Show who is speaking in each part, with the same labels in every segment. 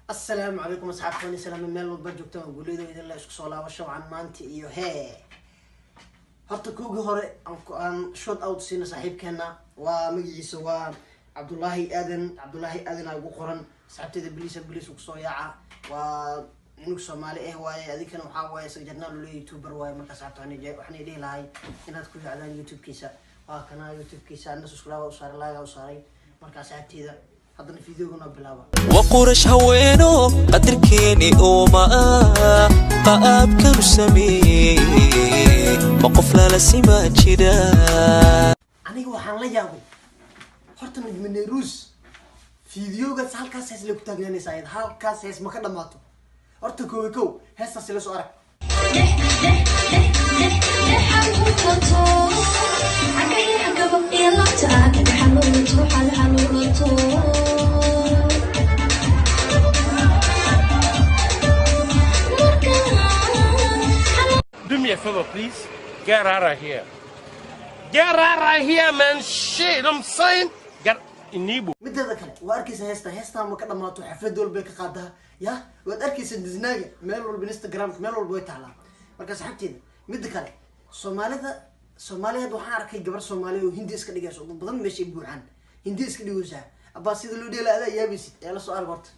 Speaker 1: Assalaamu calaykum asxaabta, salaam meel walba joogtaan. Guuleedo idin la isku soo laabasho wacan maanta iyo hee. Horta koogii hore aan shout out siina saaxiibkeena, waa magaciisa waa Cabdullaahi Aadan. Cabdullaahi Aadan aa ugu qoran asxaabteeda. Please, please kusoo yaaca, waa cunug Soomaali ah waaye. Adinkana waxaa waaye isaga jarnaal ule YouTuber waaye. Marka asxaabta waxaan dhihi lahay inaad ku yaacdaan YouTube-kiisa. Waa kana YouTube-kiisa, ana subscribe u saaray, like u saaray. Marka asxaabteeda, haddana videoga noo bilaaba.
Speaker 2: Waqurash haweeno qadarkeeni uuma qaabkanu sameeyey, ma qof lala simaa jira?
Speaker 1: Aniga waxaan la yaabay horta Najma Nairuus videogaas halkaas hees lay ku taagnaanaysa ayad, halkaas hees ma ka dhamaato. Horta kowi kow heestaas ila soo arag.
Speaker 3: Do me a favor, please. Get out of here. Get out of here, man. Shit, I'm saying. Get in Igbo.
Speaker 1: Mideeda kale, waa arkaysa heesta, heestaan ma ka dhamaato, xaflad walbay ka qaadaa ya. Waad arkaysa disnaaga meel walba, Instagramka meel walba way taalaa. Marka asxaabteeda, midda kale, Soomaalida Soomaaliyeed, waxaan arkay gabar Soomaaliya oo Hindi iska dhigayso. Dad badan meeshay buuxaan, Hindi iska dhigaysaa. Abbaa, sida loo dheela adaa yaabaysid ee la soo arag horta.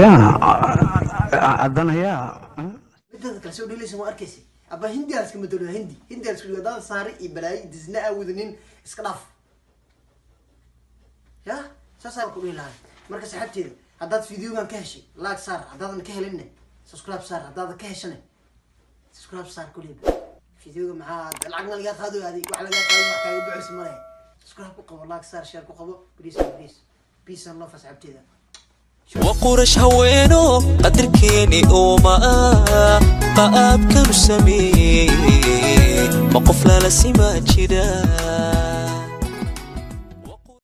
Speaker 4: Yaa haddana yaa.
Speaker 1: Mideeda kale, soo dheelaysa waa arkaysa. Abba, Hindi aan iska madalo, Hindi Hindi aan iska dhigo, haddaan saari iyo balaayo disna aa wadanin, iska dhaaf ya. Saasaan ku dhihi lahay. Marka saxaabteeda, haddaad videogan ka heshay, like saar. Haddaadan ka helinne, subscribe saar. Haddaadan ka heshane, subscribe saar. Kuleyba videoga maxaa lacagna lagaa qaado? Adig wax lagaa qaado, wax kaaga bucaysa male. Subscribe ku qabo, like saar, share ku qabo, please, please. Peace and love, asxaabteeda.
Speaker 2: Waqurash haweeno qadarkeeni uuma qaabkanu sameeyey, ma qof lala simaa jira?